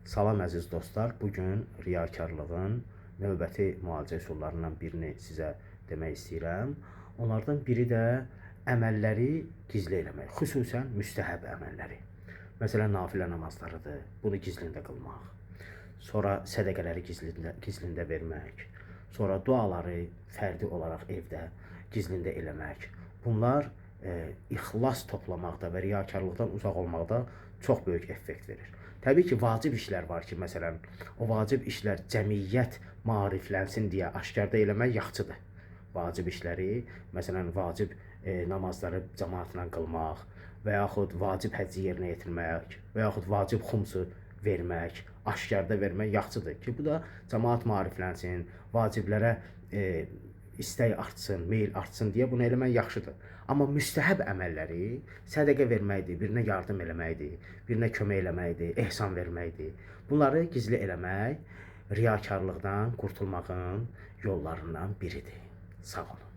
Salam əziz dostlar. Bu gün riyakarlığın növbəti müalicə üsullarından birini sizə demək istəyirəm. Onlardan biri də əməlləri gizli eləmək, xüsusən müstəhəb əməlləri. Məsələn, nafilə namazlarıdır. Bunu gizlində qılmaq. Sonra sədəqələri gizlində vermək. Sonra duaları fərdi olaraq evdə gizlində eləmək. Bunlar ixlas toplamaqda və riyakarlıqdan uzaq olmaqda çox böyük effekt verir. Təbii ki, vacib işlər var ki, məsələn, o vacib işlər cəmiyyət maariflənsin deyə aşkarda eləmək yaxşıdır. Vacib işləri, məsələn, vacib namazları cəmaatla qılmaq və yaxud vacib həcci yerinə yetirmək və yaxud vacib xumsu vermək, aşkarda vermək yaxşıdır ki, bu da cəmaat maariflənsin, vaciblərə istək artsın, meyl artsın deyə bunu eləmək yaxşıdır. Amma müstəhəb əməlləri sədəqə verməkdir, birinə yardım eləməkdir, birinə kömək eləməkdir, ehsan verməkdir. Bunları gizli eləmək riyakarlıqdan qurtulmağın yollarından biridir. Sağ olun.